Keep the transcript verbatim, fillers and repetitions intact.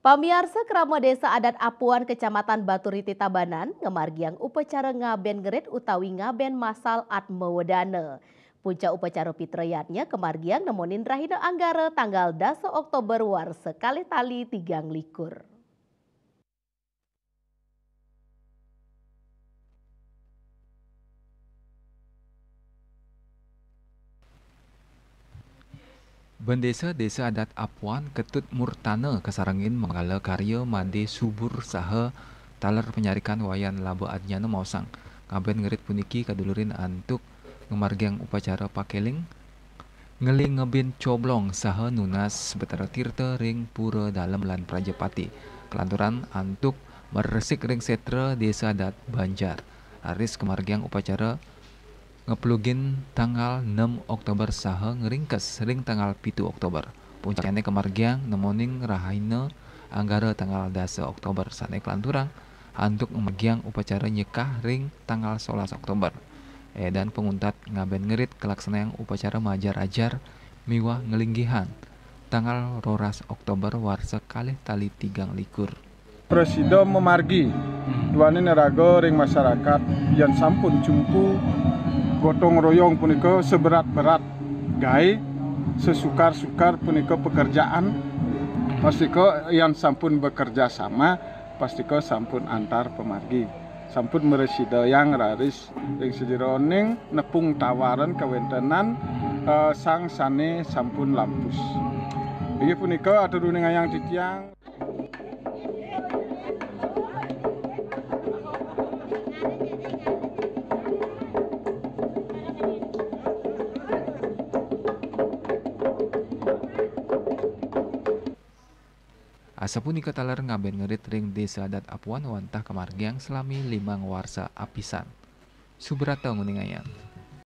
Pamiarsa, Krama Desa Adat Apuan, Kecamatan Baturiti, Tabanan ngamargiang upacara ngaben ngerit utawi ngaben masal Atmawedana. Puncak upacara pitrayatnya kamargiang nemonin rahina Anggara tanggal dasa Oktober warsa kalih tali tigang likur. Bendesa Desa Adat Apuan Ketut Murtana kasarengin manggala karya made subur saha taler panyarikan Wayan Laba Adnyana maosang, ngaben ngerit puniki kadulurin antuk ngamargiang upacara pakeling, ngeling ngebin coblong saha nunas Betara Tirta ring Pura Dalem lan Prajapati, kalanturan antuk maresik ring setra Desa Adat Banjar. Raris kamargiang upacara ngeplugin tanggal enam Oktober saha ngringkes ring tanggal pitu Oktober. Puncakne kamargiang nemoning rahina Anggara tanggal dasa Oktober sane kalanturang antuk ngamargiang upacara nyekah ring tanggal solas Oktober. Edan panguntat ngaben ngerit kalaksanayang upacara majar-ajar miwah nglinggihan tanggal roras Oktober warsa kalih tali tigang likur. Prasida mamargi duaning raga ring masyarakat, yen sampun cumpu gotong royong punika seberat-berat gae, sesukar-sukar punika pekerjaan, pastika yen sampun bekerja sama, pastika sampun antar pamargi. Sampun mrasidayang raris ring sajeroning nepung tawaran kawentenan, eh, sang sane sampun lampus. Inggih punika atur uningayang titiang. Asapunika taler ngaben ngerit ring Desa Adat Apuan wantah kamargiang salami limang warsa apisan. Subrata nguningayang.